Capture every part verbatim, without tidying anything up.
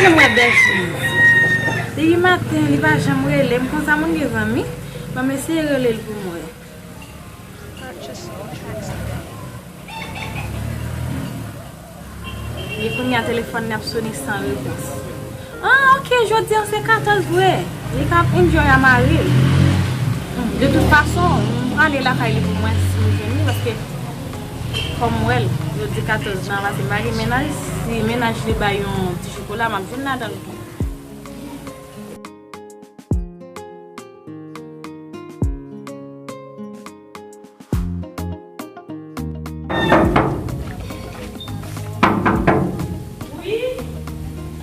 Janm wè Bèfiz. Depi maten, li pa janm rele m. Konsa moun gen zanmi. Ban m eseye rele l pou m wè. E kounye a telefòn nan ap sone san repons. Ah, ok, jodi a se katòz vre. Li ka ap enjoy a mari l. Hmm, de tout fason, m prale lakay li pou mwen si m jwenn li, paske kòm m wè l, jodi katòz nan pase m pa gen mennaj. Si mennaj li bay yon ti chokola, m ap jwenn ladan l tou.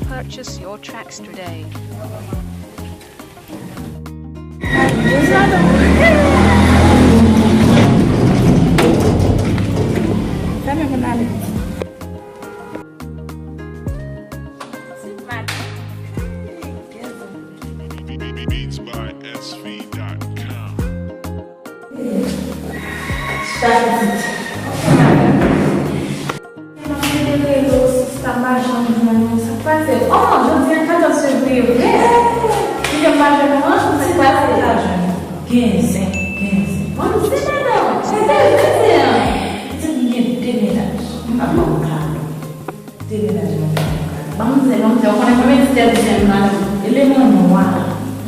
Purchase your tracks today. Fèmen pou n ale. Beats by S V dot com. Sa pitit. M ap rele rele w, sista, m pa janm jwenn ou. Sa k pase? Oh, jodi a katòz fevriye vre. Kijan m pa jwenn ou an? Sa k pase? Gen zen, gen zen. Manzè, madanm, se te zen, zen an. Pitit, m gen de mennaj. M pa pran kado. Demenajman. Manzè, manzè, ou konnen mwen menm se zen m nan. Eleman nwa.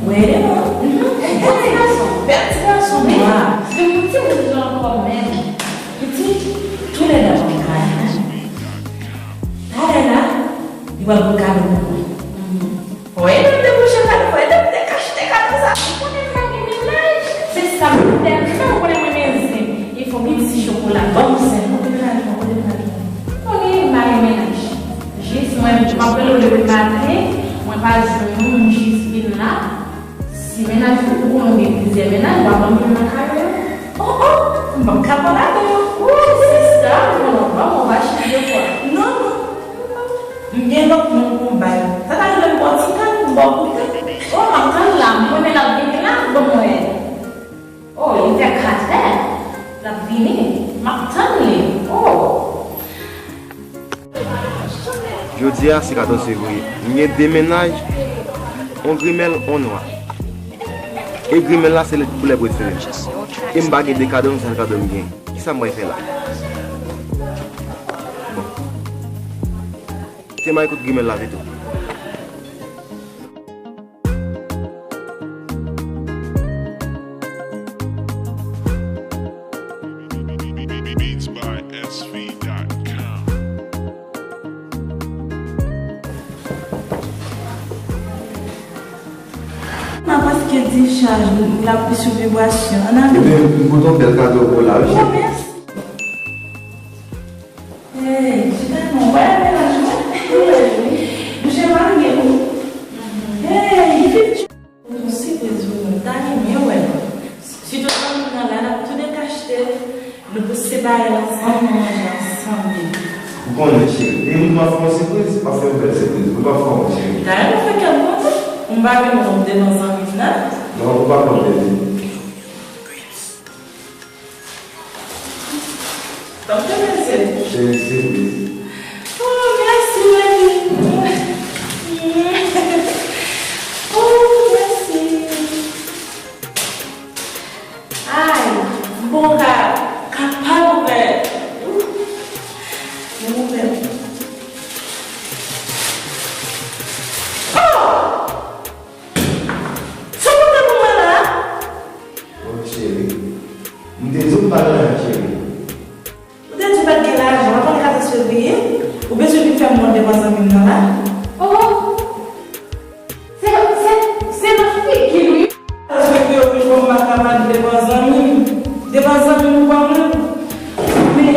Ou wè eleman? Mhm. Bèl ti gason. Bèl ti gason nwa. Se yon ti moun jan kòmèm. Pitit, toulède ap pran kado. Talè la, li pral pran kado pou mwen. Mhm. Fò ede m debouche kado, fò ede m dekachte kado sa. Ou konnen m pa gen mennaj. Se sa m te fè, ou konnen mwen renmen zen. E fò gen ti chokola. Ban m zen. Kote mennaj mwen, kote mennaj mwen? Ou konnen m pa gen mennaj. Jis mwen, m ap rele w depi maten, mwen pa jwenn ou, m jis vin la. Si mennaj ou, ou konnen w gen plizyè mennaj, w ap ban m youn nan kado yo. Oh, oh, m p ap ka pran ladan yo. Ou, sista, non, non, ban m, ou pa chanje fwa. Non, non. M gen lòt moun pou m bay. Sa ta rive m ba w ti kado, m ba w koute. Oh, m ap tann la, m konnen l ap vini la, ban m wè. Oh, li fè kat è. L ap vini, m ap tann li. Oh. Jodi a se katòz fevriye. M gen de mennaj, on grimèl, on nwa. E grimèl la se koulè prefere m. E m pa gen de kado, m sèl kado m gen. Kisa m pral fè la? Bon. Kite m al koute grimèl la pito. Beats by S V dot com. Nan paske dichaj la pli sou vibrasyon. Ann ale. Ebyen, m pote yon bèl kado pou w la, wi, cheri. Oh, mèsi. Hey, chita non, wè mennaj mwen. Wi. Bouche pa gen ou. Hey, li vin. Yon sipriz pou nou, ta renmen wè nou. Sitou zanmi m nan la, n ap tou dekachte, nou pou separe ansanm, nou manje ansanm li. Ou konnen, cheri, depi m pa fè yon sipriz, pa fè yon bèl sipriz, m pa fè yon cheri. Dayè, nou fè kè m kontan, m pa vin wè w devan zanmi m nan. Non, ou pa konn, bebe. Ban m te mete. Cheri, sipriz. Oh, mèsi, baby. Oh, mèsi. Ay, m poko ka kapab ouvè. Mwen ouvè. Oh! Sa w pote pou mwen la? Oh, cheri. M te di w m pa gen lajan, cheri. Ou te di w pa t gen lajan, w ap pale katòz fevriye? Ou bezwen vin fè m wont devan zanmi m nan la? Oh! Se, se, se nan figi l wi. Katòz fevriye, ou vin fè m makabad devan zanmi m. Devan zanmi m, ou ban mwen. Men,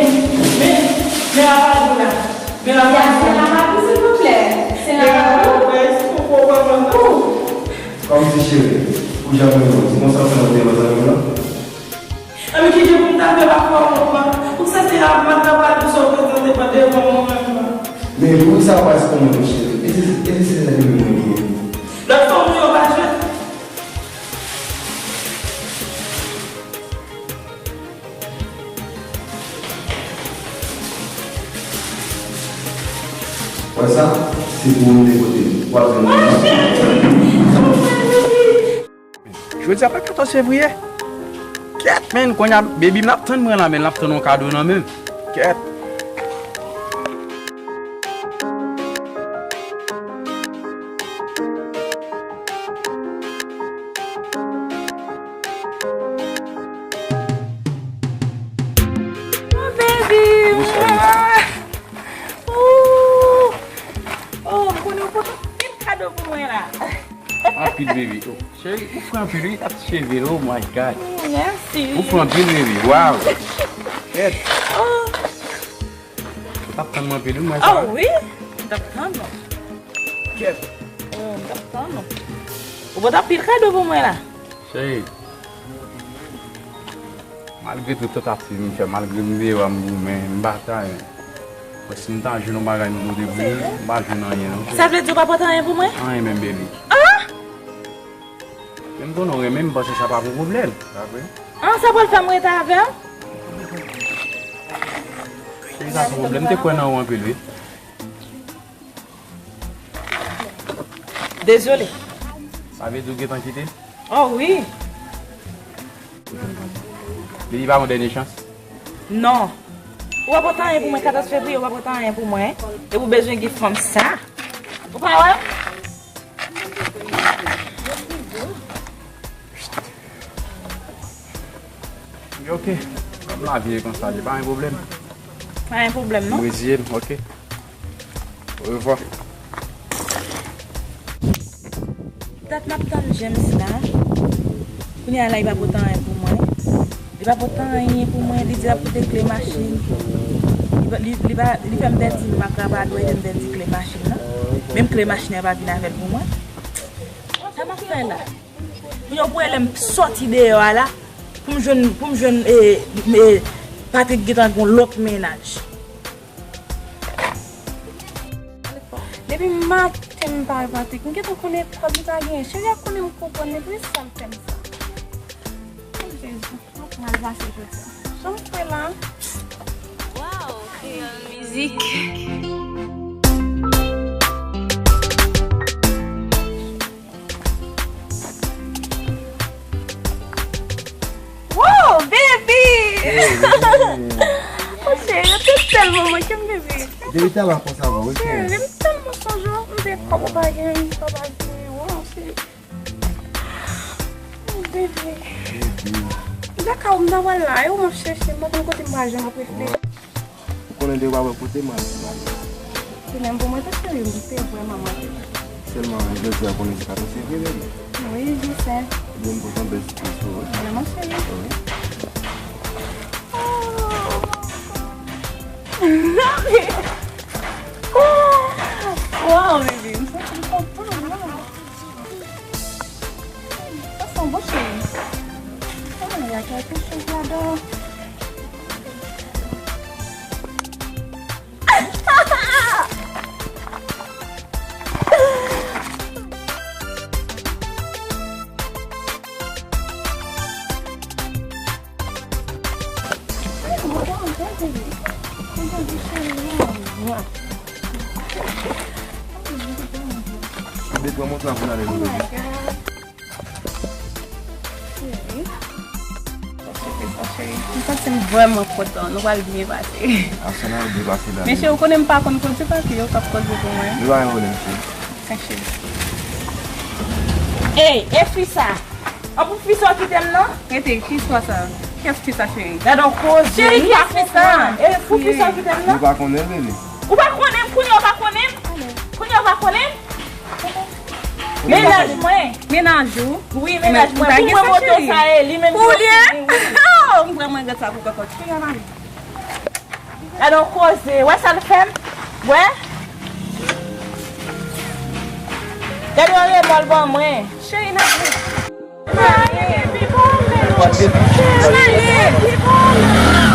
men, men apa di la. Men apa di la. Se nan figi, silvouplè. Se nan figi. Kòmsi cheri, ou janm renmen mwen, se konsa w fè mwen devan zanmi w lan? Epi kijan pou m ta fè pa fè w wont, man? Ou sanse ap makabad ou sa w prezante mwen devan mwen menm nan. Men poukisa w pa eskonn mwen, cheri? E se, e se sèl zanmi mwen ki ye. Lòt fanm ou yo pa jwenn. Wè sa? Si pou ou te kote m, w ap jwenn mwen. Jodi a pa katòz fevriye? Kèt, men, kounye a, baby m ap tann mwen la, men, l ap tann yon kado nan men m. Kèt. Oh, baby! Bonsoir. Ooh. Oh, m konnen w pote anpil kado pou mwen la. Anpil, baby. Oh, cheri, ou fre anpil, wi. Gad cheve l, oh my God. Mm, mèsi. Ou fre anpil, baby. Wow. Kèt. Oh. Ou t ap tann mwen anpil, wi, mwen sa. Oh, wi. M t ap tann ou. Kèt. Oh, m t ap tann ou. Ou pote anpil kado pou mwen la. Cheri, malgre tout tantativ m fè, malgre m deyò a m goumen, m batay, men si m ta jwenn yon bagay m pote pou ou, m pa jwenn anyen non. Sa vle di ou pa pote anyen pou mwen? Anyen menm, baby. Ah! Men m konnen w renmen m, m panse sa p ap yon pwoblèm. Pa vre? Ah, sa pral fè m rete avè w? Cheri, sa se yon pwoblèm, m te kwè nan ou anpil, wi. Dezole. Sa vle di w gentan kite l? Oh wi. Li pa yon dènye chans? Non. Ou pa pote anyen pou mwen, katòz fevriye, ou pa pote anyen pou mwen. E ou bezwen gen fanm sa? Ou pa wè? Ok. Kòm lavi e konsa, li pa gen pwoblèm. Pa gen pwoblèm, non? M reziye m, ok. Orevwa. Dat m ap tann James la. Kounye a la, li pa pote anyen pou mwen. Li pa pote anyen pou mwen. Li di l ap pote kle machin. Li pa, li, li pa, li fè m pèdi m ak rapadò, li fè m pèdi kle machin nan. Menm kle machin nan, li pa vin avè l pou mwen. Sa m ap fè la? Pou yo pou lè m sòti deyò a la, pou m jwenn, pou m jwenn, e, e, Patrick gentan gon lòt mennaj. Depi maten m pa wè Patrick, m gentan konnen kòb li pa genyen. Cheri a konnen m konprann li, poukisa l fè m sa? O Jezi, m ap mal pase jodi a. Jan m fè la? Wow, Kreyòl Mizik. Wow, baby! Hey, baby. Oh, cheri, yo te tèlman manke m, baby. Baby, tèlman konsa, bon, wi, cheri. Cheri, m tèlman sonje w, m te kòb ou pa gen, papa vini, wow, cheri. Oh, baby. Baby. Blackout, m ta pral la, e ou m ap chèche, m pa konn kote m pral jwenn, m ap reflechi. Ou konnen depi w pa wè kote m al, m al. Se menm pou mwen tou, cheri, m te vrèman manke. Sèlman jodi a konnen se katòz fevriye, baby. Wi, je sais. Ebyen, m pote yon bèl sipriz pou ou, wi. Vrèman, cheri? Wi. Oh! Wow, baby, m santi m kontan, la. Sa sanble bon, cheri. Ay, y a quelque chose là-dedans. Bebe, pran mont la pou n ale, bebe. Cheri. M santi m vrèman kontan. Nou pral byen pase. Ap fè n al byen pase la. Men cheri, ou konnen m pa konn koze, pa ke yo k ap koze pou mwen. Li pa gen pwoblèm, cheri. Sa, cheri. Ey, e fi sa? An pou fi sa w kite m nan? Rete, ki istwa sa? Kiyès fi sa, cheri? Gade yon koze. Cheri, kiyès fi sa? E pou fi sa w kite m nan? Ou pa konnen l, bebe. Ou pa konnen m, kounye a w pa konnen m? Kounye a w pa konnen m? Mennaj mwen. Mennaj ou? Wi, mennaj mwen. Pou mwen moto sa e, li menm ki ofri m, wi. Oh, m vrèman regrèt sa pou kòkòt. Kounye a, mari. Gade yon koze. Wè sa l fè m? Wè? Gade yon remò l ban mwen. Cheri, n ap vin. Maye, pi bon, men. Maye, pi bon, men.